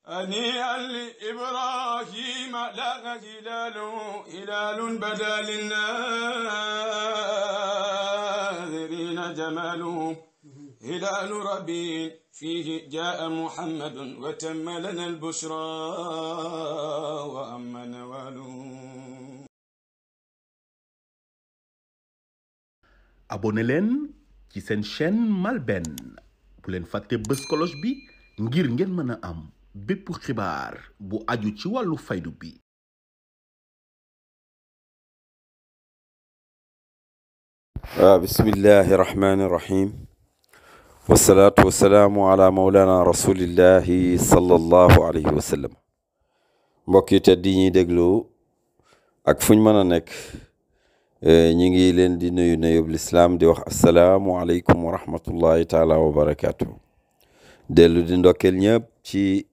هنيئا لإبراهيم لاغ هلال بدا للناظرين جماله هلال ربيع فيه جاء محمد وتم لنا البشرى وأما نواله. abonné leen ci seen chaîne MALBN bu leen fàtte bës cloche bi ngir ngeen mën a am bépp xibaar bu aju ci wàllu faydu bi. bismillahi rahmani rahim wasalaatu wasalaamu ala maulana rasulillahi sallallahu alayhi wa sallam. mbokk yi tedd yi ñuy déglu ak fuñ mën a nekk ñi ngi leen di nuyu nuyub lislaam di wax asalaamu aleykum wa rahmatullahi taala wa barakaatu. dellu di ndokkeel ñëpp ci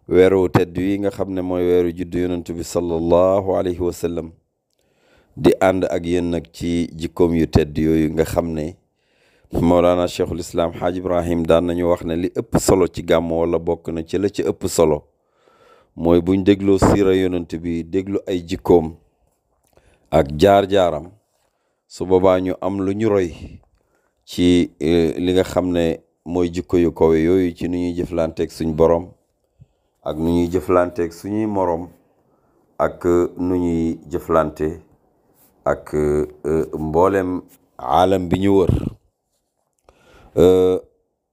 weeru tedd yi nga xam ne mooy weeru juddu yonent bi sallallahu alayhi wa sallam, di ànd ak yéen nag ci jikkoom yu tedd yooyu nga xam ne Mawlana Cheikhul Islam Haaj Ibrahim daan nañu wax ne li ëpp solo ci gàmm wala bokk na ci la ci ëpp solo mooy buñ dégloo siira yonent bi déglu ay jikkoom ak jaar-jaaram, su boobaa ñu am lu ñu roy ci li nga xam ne mooy jikko yu kawe yooyu ci nu ñuy jëflanteeg suñ borom ak nu ñuy jëflanteeg suñuy morom ak nu ñuy jëflante ak mboolem aalam bi ñu wër.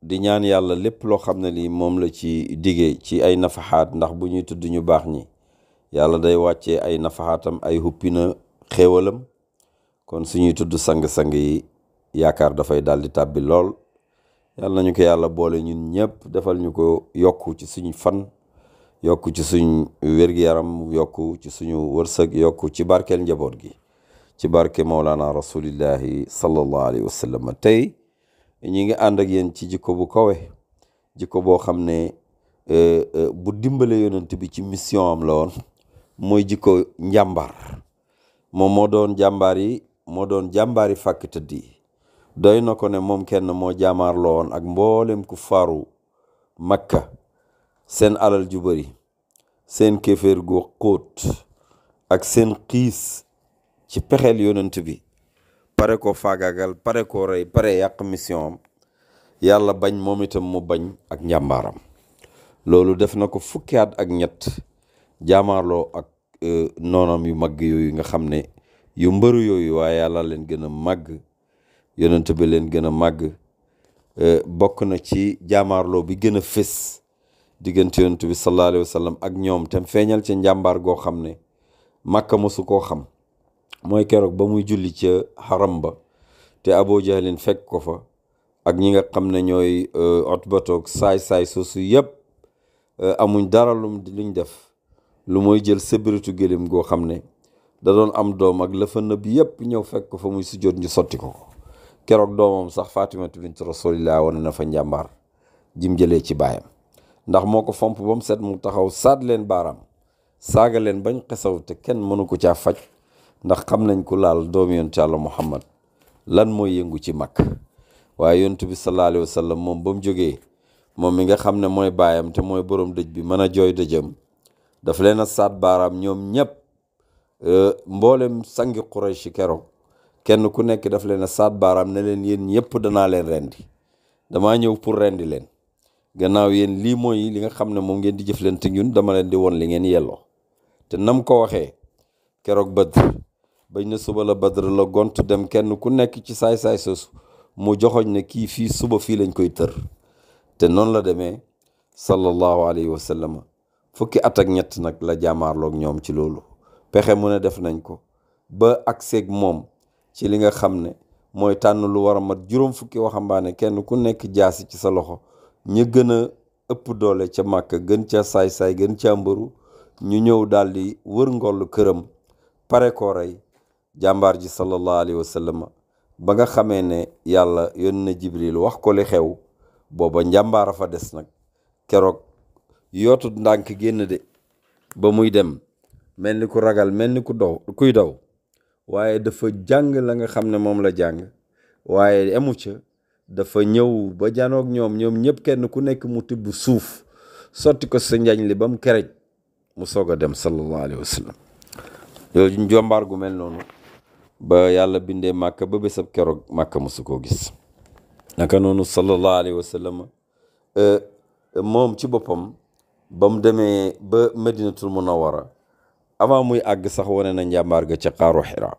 di ñaan yàlla lépp loo xam ne lii moom la ci digee ci ay nafaxaat, ndax bu ñuy tudd ñu baax ñi yàlla day wàccee ay nafaxaatam, ay huppina xéewalam, kon suñuy tudd sang-sang yi yaakaar dafay daal di tàbbi lool. yàlla nañu ko yàlla boole ñun ñëpp, defal ñu ko yokku ci suñu fan, yokku ci suñ wér-gi-yaram, yokku ci suñu wërsëg, yokku ci barkeel njaboot gi, ci barke Mawlana rasulillahi sallallahu alayhi wa sallam. tey ñi ngi ànd ak yéen ci jikko bu kawe, jikko boo xam ne bu dimbale yonent bi ci mission am la woon, mooy jikko njàmbaar. moom moo doon jàmbaari fàkk tëdd yi. doy na ko ne moom kenn moo jaamaarloo woon ak mboolem ku faaru Makka, seen alal ju bari, seen kéeféer gu xóot ak seen xiis ci pexeel yonent bi, pare ko faagaagal, pare ko rey, pare yàq mission am. yàlla bañ moom itam mu bañ ak njàmbaaram. loolu def na ko fukki at ak ñett jaamaarloo ak noonam yu màgg yooyu nga xam ne yu mbëru yooyu, waaye yàlla leen gën a màgg, yonent bi leen gën a màgg. bokk na ci jaamaarloo bi gën a fés diggante yonent bi sallallahu alayhi wa sallam ak ñoom, te feeñal ca njàmbaar goo xam ne Makka mosu koo xam. mooy keroog ba muy julli ca xaram ba te Abu Jahlin fekk ko fa ak ñi nga xam ne ñooy Utbatoog saay-saay soosu yëpp amuñ dara luñ def lu mooy jël sëbiritu gëléem goo xam ne da doon am doom ak la fa nëbb yëpp ñëw fekk ko fa muy sujjóot ñu sotti ko. keroog doomam sax Fatimatu bint Rasulillah wane na fa njàmbaar jim jëlee ci baayam, ndax moo ko fomp ba mu set, mu taxaw saat leen baaraam, saaga leen bañ xesaw te kenn mënu ko caa faj, ndax xam nañ ku laal doomu yonent Yàlla Muhammad lan mooy yëngu ci mag. waaye yonent bi sallallahu alayhi wa sallam moom ba mu jógee, moom mi nga xam ne mooy baayam te mooy borom dëj bi, mën a jooy dëjëm, daf leen a saat baaraam ñoom ñëpp. mboolem sangi Quraysh keroog kenn ku nekk daf leen a saat baaraam ne leen yéen ñëpp danaa leen rendi, damaa ñëw pour rendi leen. gannaaw yéen lii mooy li nga xam ne moom ngeen di jëflante ñun, dama leen di won li ngeen yelloo. te nam ko waxee keroog Badr, bañ na suba la Badr la gont dem, kenn ku nekk ci saay-saay soosu mu joxoñ ne kii fii suba fii lañ koy tër. te noonu la demee sallallahu alayhi wa sallam. fukki at ak ñett nag la jaamaarloog ñoom ci loolu. pexe mu ne def nañ ko ba ak seeg moom ci li nga xam ne mooy tànn lu war a mat juróom fukki waxambaane, kenn ku nekk jaasi ci sa loxo. ñu gën a ëpp doole ca Màkka, gën ca saay-saay, gën ca mbëru, ñu ñëw daal di wër ngollu këram, pare koo rey. jàmbaar ji sallallahu alayhi wa sallam ba nga xamee ne yàlla yónni na Jibril wax ko li xew, booba njàmbaara fa des nag. keroog yootut ndànk génn de, ba muy dem mel ni ku ragal, mel ni kuy daw, waaye dafa jàng la nga xam ne moom la jàng, waaye emu ca dafa ñëw ba janoog ñoom ñëpp kenn ku nekk mu tibb suuf sotti ko sa njañ li ba mu kerej mu soog a dem sallallahu alayhi wa sallam. yooyu njombaar gu mel noonu ba yàlla bindee màkka ba bésab keroog màkka mosu koo gis. naka noonu sallallahu alayhi wa sallam moom ci boppam ba mu demee ba madinatul munawwara avant muy àgg sax wane na njàmbaar ga ca xaaru Hira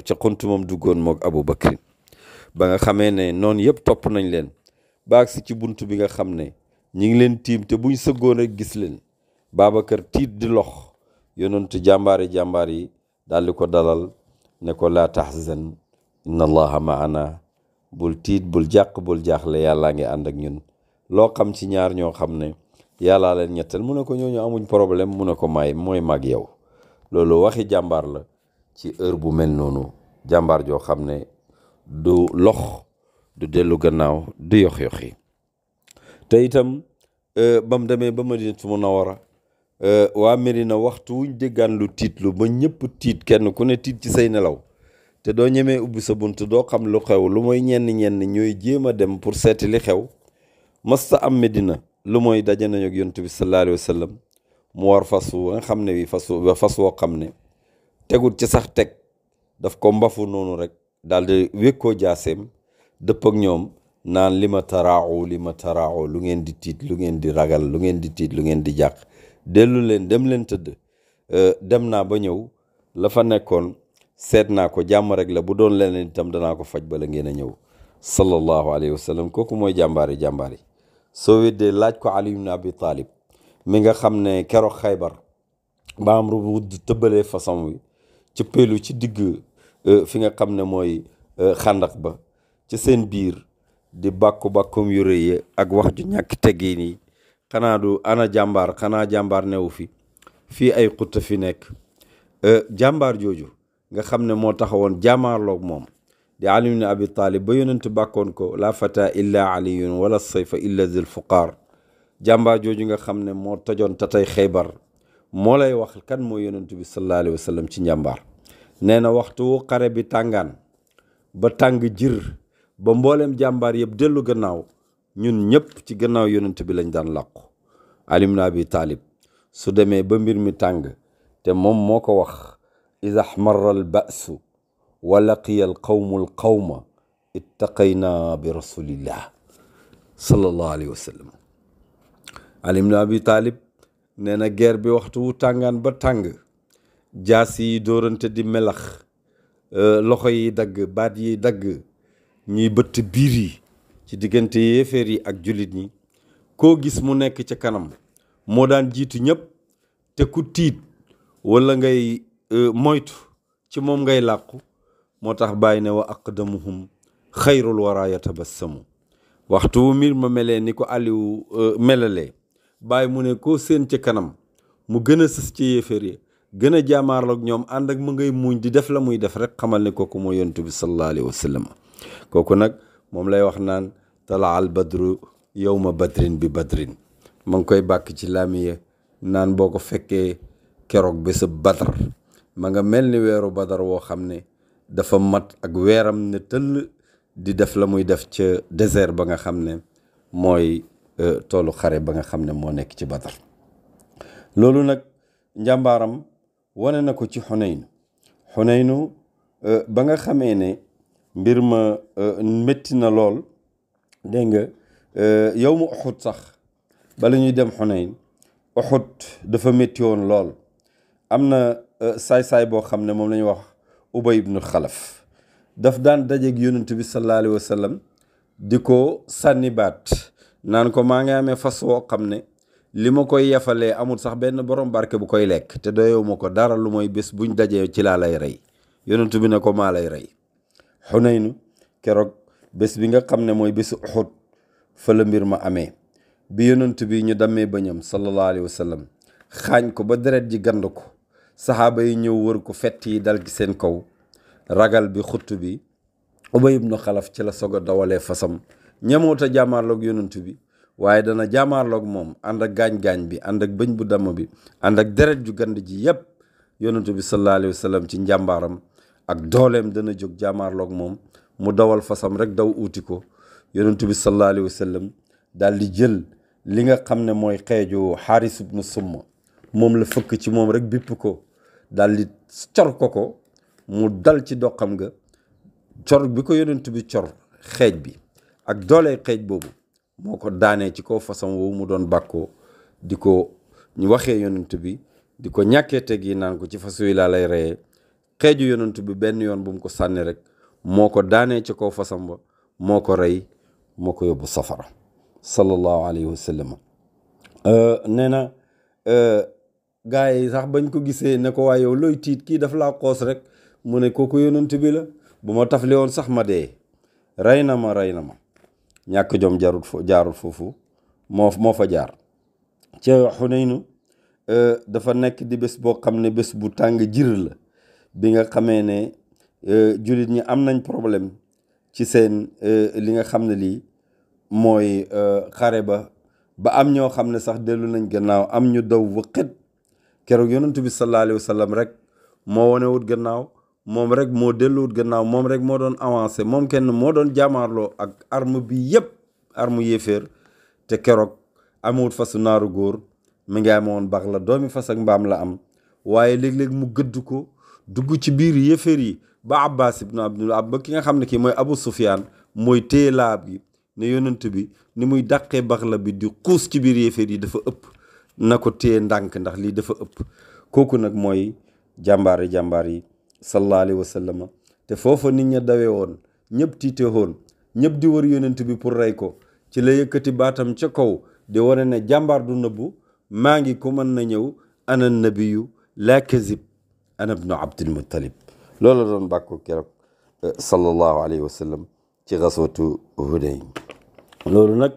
ca xuntu moom duggoon moog Abu Bakrin ba nga xamee ne noonu yëpp topp nañ leen baag si ci bunt bi nga xam ne ñi ngi leen tiim te buñ sëggoon rek gis leen. Babacar tiit di lox yonentu jàmbaar yi daal di ko dalal ne ko laa tahzan inna allaha maana bul tiit bul jàq bul jaaxle yàllaa ngi ànd ak ñun. loo xam ci ñaar ñoo xam ne yàllaa leen ñettal mu ne ko ñooñu amuñ problème mu ne ko mooy mag yow. loolu waxi jàmbaar la ci heure bu mel noonu jàmbaar joo xam ne du lox du dellu gannaaw du yox-yoxi te itam ba mu demee ba Madinatu Munawwara waa Medina waxtu wuñ déggaan lu tiitlu ba ñëpp tiit kenn ku ne tiit ci say nelaw te doo ñemee ubbi sa bunt doo xam lu xew lu mooy ñenn ñooy jéem a dem pour seeti li xew masta am Medina lu mooy daje nañu ak yonent bi sallallahu alayhi wa sallam mu war fas nga xam ne wi fas woo xam ne tegul ci sax teg daf ko mbafu noonu rek daal di wékkoo jaaseem dëpp ak ñoom naan li ma taraaxu lu ngeen di tiit lu ngeen di ragal lu ngeen di tiit lu ngeen di jàq dellu leen dem leen tëdd dem naa ba ñëw la fa nekkoon seet naa ko jàmm rek la bu doon leneen itam danaa ko faj bala ngeen a ñëw sallallahu alayhi wa sallam kooku mooy jàmbaari soo weddee laaj ko Ali ibn Abi Talib mi nga xam ne keroog Xaybar ba am rubu tëbbalee façon wi ci peelu ci digg fi nga xam ne mooy xàndak ba ci seen biir di bàkkum yu rëy ak wax ju ñàkk teggin yi xanaa du ana jàmbaar newu fii ay xutta fi nekk jàmbaar jooju nga xam ne moo taxawoon jaamaarloog moom di Ali ibn Abi Talib ba yonent bàkkoon ko la fata illa aliyun wala sayfa illa zil fuqaar jàmbaar jooju nga xam ne moo tojoon tatay Xaybar moo lay wax kan mooy yonent bi sallallahu alayhi wa sallam ci njàmbaar nee na waxtu xare bi tàngaan ba tàng jir ba mboolem jàmbaar yëpp dellu gannaaw ñun ñëpp ci gannaaw yonent bi lañ daan làqu Ali ibn Abi Talib su demee ba mbir mi tàng te moom moo ko wax ida xmarra al ba'su wa laqiya al qawmu al qawma ittaqayna bi rasulillah sallallahu alayhi wa sallam. Ali ibn Abi Talib nee na guerre bi waxtu wu tàngaan ba tàng jaas yi dóorante di melax loxo yi dagg baat yi dagg ñuy bëtt biir yi ci diggante yéeféer yi ak jullit ñi koo gis mu nekk ca kanam moo daan jiitu ñëpp te ku tiit wala ngay moytu ci moom ngay làqu moo tax bàyyi ne wa aqdamuhum xayrul wara yatabassamu waxtu wu mbir ma melee ni ko Aliou melalee bàyyi mu ne koo seen ca kanam mu gën a sës ci yéeféer yi gën a jaamaarloog ñoom ànd ak mu ngay muuñ di def la muy def rek xamal ne kooku mooy yonent bi sallallahu alayhi wa sallam kooku nag moom lay wax naan tala al badru yawma badrin bi badrin ma ngi koy bàkk ci laamiya naan boo ko fekkee keroog bésa badar ma nga mel ni weeru badar woo xam ne dafa mat ak weeram ne tëll di def la muy def ca désert ba nga xam ne mooy toolu xare ba nga xam ne moo nekk ci badar loolu nag njàmbaaram wane na ko ci xunaynu ba nga xamee ne mbir ma métti na lool dégg nga yow mu Uhud sax bala ñuy dem Xunayn Uhud dafa métti woon lool am na saay-saay boo xam ne moom la ñuy wax Ubay ibnu Xalaf daf daan dajeeg yonent bi sallallahu alayhi wa sallam di ko sànni baat naan ko maa ngi amee fas woo xam ne li ma koy yafalee amul sax benn borom barke bu koy lekk te doyewu ma ko dara lu mooy bés buñ dajee ci laa lay rey yonent bi ne ko maa lay rey Xunaynu keroog bés bi nga xam ne mooy bésu Uhud fa la mbir ma amee bi yonent bi ñu dammee bañam sallallahu alayhi wa sallam xaañ ko ba deret ji gand ko saxaaba yi ñëw wër ko fett yi dal ci seen kaw ragal bi xutt bi Ubay ibnu Xalaf ci la soog a dawalee fasam ñamoota jaamaarloog yonent bi waaye dana jaamaarloog moom ànd ak gaañ-gaañ bi ànd ak bëñ bu damm bi ànd ak deret ju gand ji yépp yonent bi sallallahu alayhi wa sallam ci njàmbaaram ak dooleem dana jóg jaamaarloog moom mu dawal fasam rek daw uuti ko yonent bi sallallahu alayhi wa sallam daal di jël li nga xam ne mooy xeeju Xaaris ibnu Summa moom la fëkk ci moom rek bipp ko daal di cor ko mu dal ci doxam nga cor bi ko yonent bi cor xeej bi ak doole xeej boobu moo ko daanee ci kaw façon woowu mu doon bàkkoo di ko ñu waxee yonent bi di ko ñàkkee teg yi naan ko ci fas yi laa lay reyee xeeju yonent bi benn yoon bu mu ko sànni rek moo ko daanee ci kaw fasam ba moo ko rey moo ko yóbbu safara sallallahu alayhi wa sallam nee na gaa yi sax bañ ko gisee ne ko waaye yow looy tiit kii daf laa xoos rek mu ne kooku yonent bi la bu ma tafli woon sax ma dee rey na ma ñàkk jom jaarul foofu moo fa jaar ca Xunaynu dafa nekk di bés boo xam ne bés bu tàng jir la bi nga xamee ne jullit ñi am nañ problème ci seen li nga xam ne lii mooy xare ba am ñoo xam ne sax dellu nañ gannaaw am ñu daw wëqët keroog yonent bi sallallahu alayhi wa sallam rek moo wonewut gannaaw moom rek moo delluwut gannaaw moom rek moo doon avancé moom kenn moo doon jaamaarloo ak arme bi yëpp arme yéeféer te keroog amewut fasu naaru góor mi ngi amoon bax la doomi fas ak mbaam la am waaye léeg-léeg mu gëdd ko dugg ci biir yéeféer yi ba Abbas ibn Abdul ba ki nga xam ne kii mooy Abu Sufyaan mooy téye laab gi ne yonent bi ni muy dàqee bax la bi di xuus ci biir yéeféer yi dafa ëpp na ko téye ndànk ndax lii dafa ëpp kooku nag mooy jàmbaar yi sallallahu alayhi wa sallam te foofa nit ña dawee woon ñëpp tiite woon ñëpp di wër yonent bi pour rey ko ci la yëkkati baatam ca kaw di wane ne jàmbaar du nëbbu maa ngi ko mën na ñëw ana nabiyu laa kazib ana ibnu Abdul Muttalib loolu la doon bàkku keroog sallallahu alayhi wa sallam ci xaswatu Hunayn loolu nag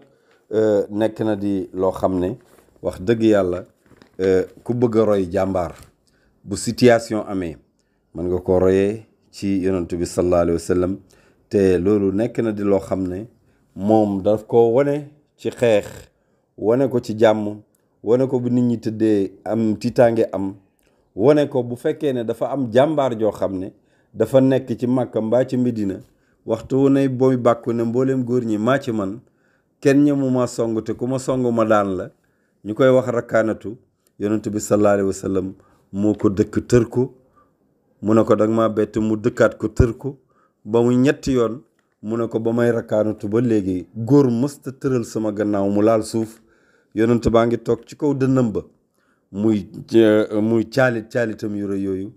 nekk na di loo xam ne wax dëgg yàlla ku bëgg a roy jàmbaar bu situation amee mën nga ko royee ci yonent bi sallallahu alayhi wa sallam te loolu nekk na di loo xam ne moom daf ko wane ci xeex wane ko ci jàmm wane ko bu nit ñi tëddee am tiitaange am wane ko bu fekkee ne dafa am jàmbaar joo xam ne dafa nekk ci Màkka mbaa ci Medina waxtu wu ne booy bàkku ne mbooleem góor ñi maa ci man kenn ñemu ma song te ku ma song ma daan la ñu koy wax rakkaanatu yonent bi sallallahu alayhi wa sallam moo ko dëkk tër ko mu ne ko danga ma bett mu dëkkaat ko tër ko ba mu ñetti yoon mu ne ko ba may rakkaanatu ba léegi góor mësta tëral sama gannaaw mu laal suuf yonent baa ngi toog ci kaw dënnam ba muy caalitam yu rëy yooyu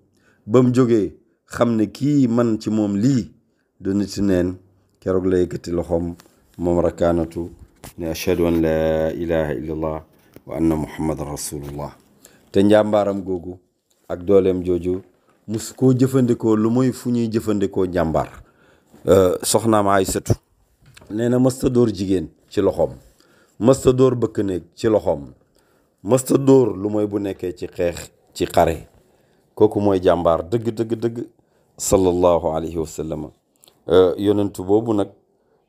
ba mu jógee xam ne kii man ci moom lii du nit neen keroog la yëkkati loxoom moom rakkaanatu ne ashhadu an laa ilaha illallah wa anna muhammadan rasulullah te njàmbaaram googu ak dooleem jooju mus koo jëfandikoo lu muy fu ñuy jëfandikoo njàmbaar soxnaam Aysatu nee na mësta dóor jigéen ci loxoom mësta dóor bëkk néeg ci loxoom mësta dóor lu mooy bu nekkee ci xeex ci xare kooku mooy jàmbaar dëgg sallallahu alayhi wa sallam yonentu boobu nag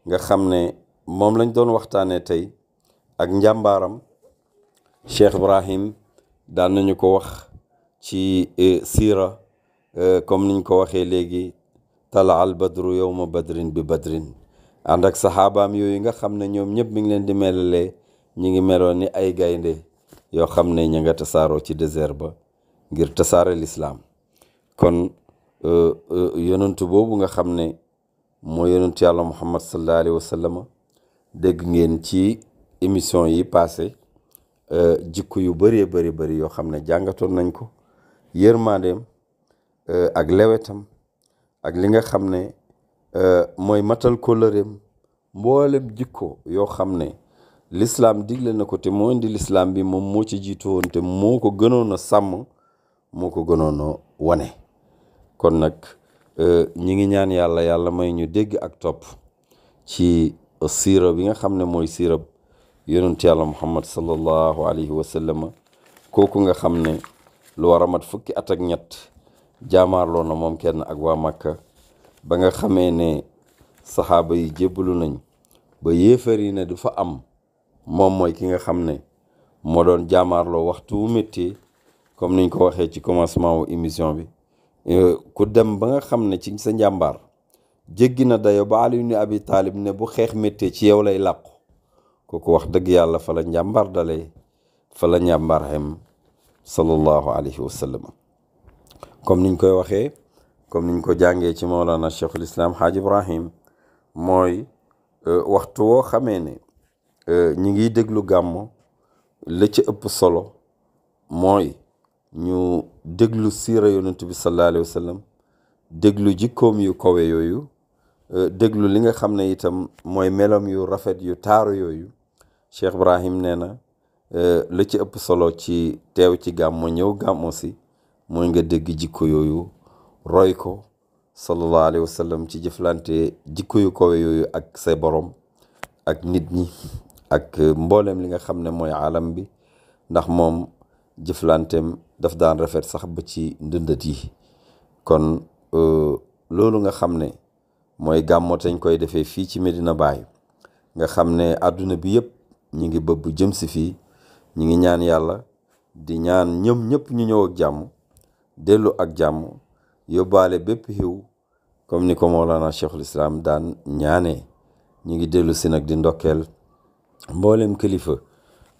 nga xam ne moom lañ doon waxtaanee tey ak njàmbaaram Cheikh Ibrahim daan nañu ko wax ci siira comme niñ ko waxee léegi tala al badru yowma badrin bi badrin ànd ak saxaabaam yooyu nga xam ne ñoom ñëpp mi ngi leen di melalee ñi ngi meloon ni ay gaynde yoo xam ne ña nga tasaaroo ci désert ba ngir tasaare lislaam kon yonentu boobu nga xam ne moo yonentu yàlla muhammad sallallahu alayhi wa sallam dégg ngeen ci émission yi passé jikko yu bëree bëri yoo xam ne jàngatoon nañ ko yërmandeem ak lewetam ak li nga xam ne mooy matal kóllëreem mboolem jikko yoo xam ne lislaam digle na ko te moo indi lislaam bi moom moo ci jiitu woon te moo ko gënoon a sàmm moo ko gënoon a wane kon nag ñi ngi ñaan yàlla may ñu dégg ak topp ci siira bi nga xam ne mooy siira yonent yàlla muhammad sallallahu alayhi wa sallam kooku nga xam ne lu war a mat fukki at ak ñett jaamaarloo na moom kenn ak waa Makka ba nga xamee ne saxaaba yi jébbalu nañ ba yéefar yi ne du fa am moom mooy ki nga xam ne moo doon jaamaarloo waxtu wu métti comme niñ ko waxee ci commencement wu émission bi ku dem ba nga xam ne ci sa njàmbaar jéggi na dayo ba Ali ibn Abi Talib ne bu xeex métti ci yow lay làqu kooku wax dëgg yàlla fa la njàmbaar dalee fa la njàmbaar xem sallallahu alayhi wa sallam. comme niñ koy waxee comme niñ ko jàngee ci Mawlana Cheikhul Islam Haaj Ibrahim mooy waxtu woo xamee ne ñi ngi déglu gàmmo la ci ëpp solo mooy ñu déglu siira yonent bi sallallahu alayhi wa sallam, déglu jikkoom yu kawe yooyu, déglu li nga xam ne itam mooy melam yu rafet yu taaru yooyu. Cheikh Ibrahim nee na la ci ëpp solo ci teew ci gàmmo ñëw gàmmo si mooy nga dégg jikko yooyu roy ko sallallahu alayhi wa sallam ci jëflante jikko yu kawe yooyu ak say borom ak nit ñi ak mboolem li nga xam ne mooy alam bi, ndax moom jëflanteem daf daan rafet sax ba ci ndëndët yi. kon loolu nga xam ne mooy gàmmo tañ koy defee fii ci Medina Baye nga xam ne àdduna bi yëpp ñi ngi bëbb jëm si fii, ñi ngi ñaan yàlla di ñaan ñoom ñëpp ñu ñëw ak jàmm dellu ak jàmm yóbbaale bépp xiw comme ni ko Mawlana Cheikhul Islam daan ñaanee. ñi ngi dellu si nag di ndokkeel mboolem kilifa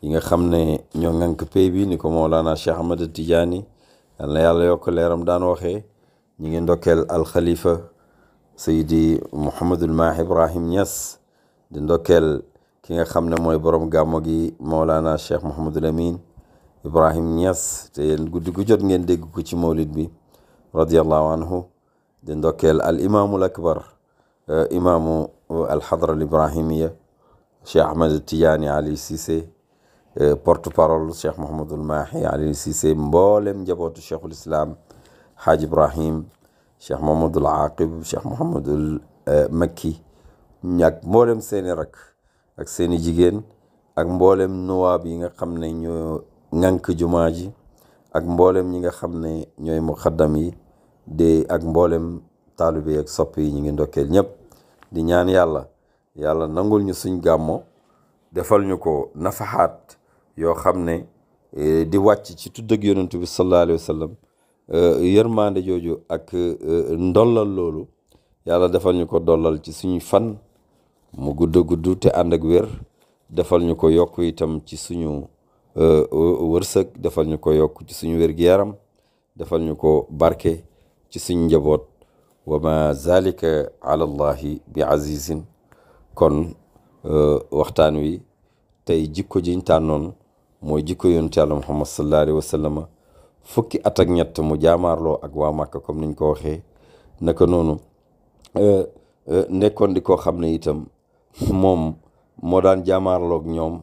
yi nga xam ne ñoo ŋànk pay bi ni ko Mawlana Cheikh Ahmad Tidiane yal na yàlla yokk leeram daan waxee. ñi ngi ndokkeel alxalifa Seydi Mouhamadul Mahi Ibrahim Niass, di ndokkeel ki nga xam ne mooy borom gàmmo gi Mawlana Cheikh Mouhamadul Amin Ibrahim Niass, te yéen guddi gu jot ngeen dégg ko ci mawlid bi radiallahu anhu. di ndokkeel al imaamul akbar imaamu alxadra al ibrahimiya Cheikh Ahmad Tidiane Ali Cissé, porte parole Cheikh Mouhamadul Mahi Ali Cissé, mboolem njabootu Cheikhul Islam Haaj Ibrahim, Cheikh Mouhamadul Aqib, Cheikh Mouhamadul Makki, ak mboolem seeni rak ak seeni jigéen ak mboolem nuwaab yi nga xam ne ñoo ŋànk jumaa ji ak mboolem ñi nga xam ne ñooy muqaddam yi de ak mboolem taalibe ak sopp yi. ñu ngi ndokkeel ñëpp di ñaan yàlla nangul ñu suñ gàmmo, defal ñu ko nafaxaat yoo xam ne di wàcc ci tudd ak yonent bi sallallahu alayhi wa sallam, yërmande jooju ak ndollal loolu yàlla defal ñu ko dollal ci suñu fan mu gudd te ànd ak wér, defal ñu ko yokk itam ci suñu wërsëg, defal ñu ko yokk ci suñu wér-gi-yaram, defal ñu ko barke ci suñu njaboot. wa ma zalika ala allahi bi azizin. kon waxtaan wi tey jikko jiñ tànnoon mooy jikko yonent Yàlla Muhammad sallallahu alayhi wa sallam, fukki at ak ñett mu jaamaarloo ak waa Màkka comme niñ ko waxee. naka noonu nekkoon di koo xam ne itam moom moo daan jaamaarloog ñoom,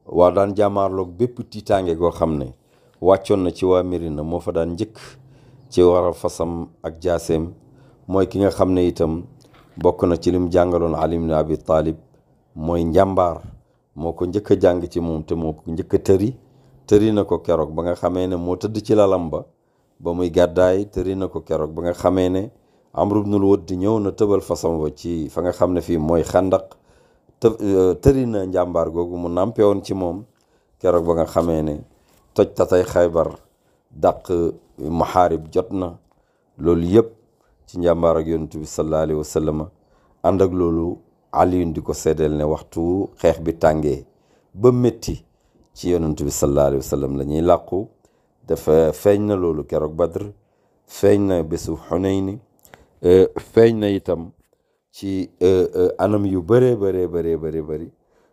waa daan jaamaarloog bépp tiitaange goo xam ne wàccoon na ci waa Medina, moo fa daan njëkk ci waral fasam ak jaaseem. mooy ki nga xam ne itam bokk na ci lim jàngaloon Ali ibn Abi Talib mooy njàmbaar, moo ko njëkk a jàng ci moom te moo ko njëkk a tëri na ko keroog ba nga xamee ne moo tëdd ci lalam ba muy gàddaay, tëri na ko keroog ba nga xamee ne Amru ibnul Wadd ñëw na tëbal fasam wa ci fa nga xam ne fii mooy xandaq, tëri na njàmbaar googu mu nàmpe woon ci moom keroog ba nga xamee ne toj tatay Xaybar dàq muhaarib jot na. loolu yëpp ci njàmbaar ak yonent bi sallallahu alayhi wa sallam. ànd ak loolu Aliyun di ko seedeel ne waxtu xeex bi tàngee ba métti ci yonent bi sallallahu alayhi wa sallam la ñuy làqu. dafa feeñ na loolu keroog Badr, feeñ na bésu Xunayn, feeñ na itam ci anam yu bëree bëri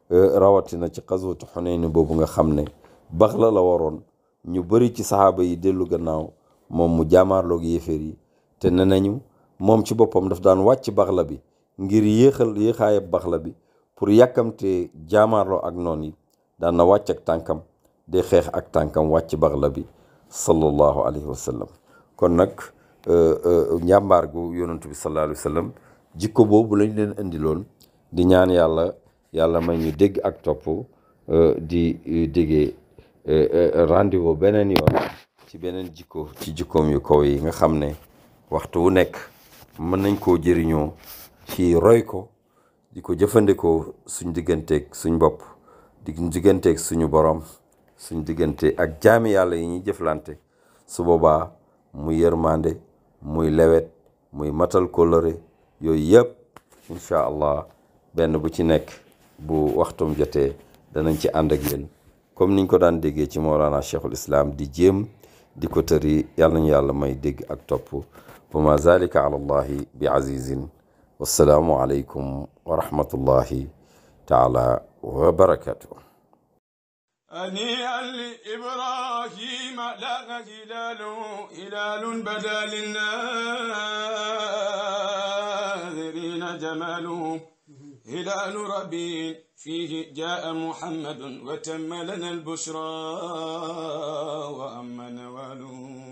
rawatina ci xaswatu Xunayn boobu nga xam ne Baxla la waroon, ñu bëri ci saxaaba yi dellu gannaaw, moom mu jaamaarloog yéeféer yi. te ne nañu moom ci boppam daf daan wàcc Baxla bi ngir yéexaayab Baxla bi pour yàkkamte jaamaarloo ak noon yi, daan na wàcc ak tànkam de xeex ak tànkam wàcc Baxla bi sallallahu alayhi wa sallam. kon nag njàmbaar gu yonantu bi sallallahu alayhi wa sallam jikko boobu lañ leen indiloon, di ñaan yàlla may ñu dégg ak topp, di déggee rendez-vous beneen yoon ci beneen jikko ci jikkoom yu kaw yi nga xam ne waxtu wu nekk mën nañ koo jëriñoo ci roy ko, di ko jëfandikoo suñ digganteeg suñ bopp, di digganteeg suñu borom, suñ diggante ak jaami yàlla yi ñuy jëflante. su boobaa muy yërmande, muy lewet, muy matal kóllëre, yooyu yëpp incha allah benn bu ci nekk bu waxtum jotee danañ ci ànd ak yéen comme niñ ko daan déggee ci Mawlana Cheikhul Islam di jéem di ko tëri yàlla nañu yàlla may dégg ak topp wa ma zalika ala allahi bi azizin wassalaamu aleykum wa rahmatullahi taala wa barakatuh. هنيئا لإبراهيم لاغ هلال بدا للناظرين جماله هلال ربيع فيه جاء محمد وتم لنا البشرى وأما نواله